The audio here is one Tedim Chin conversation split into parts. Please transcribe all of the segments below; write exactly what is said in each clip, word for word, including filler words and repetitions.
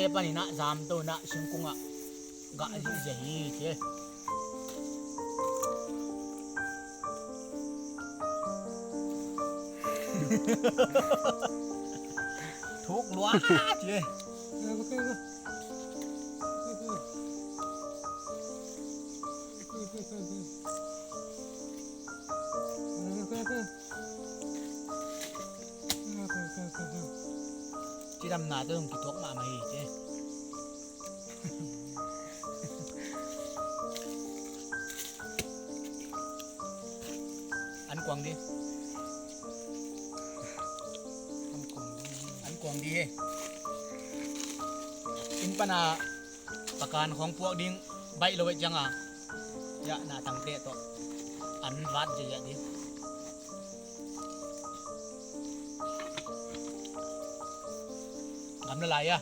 te panin ah zamto in ah singkung ah gah zihziah hi ci e. Thuk lua ci e. Cidamna te zong kituak mahmah hi ci e. An kuang di. An kuang di hi. Inn pana pakan khawng puak ding baih lo eh cianga. Yah, na tangte tawh an vat ziahziah di. Gamla lai a.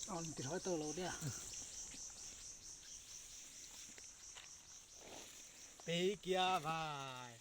Ong ti thoi to lo dia. Pei kia vai.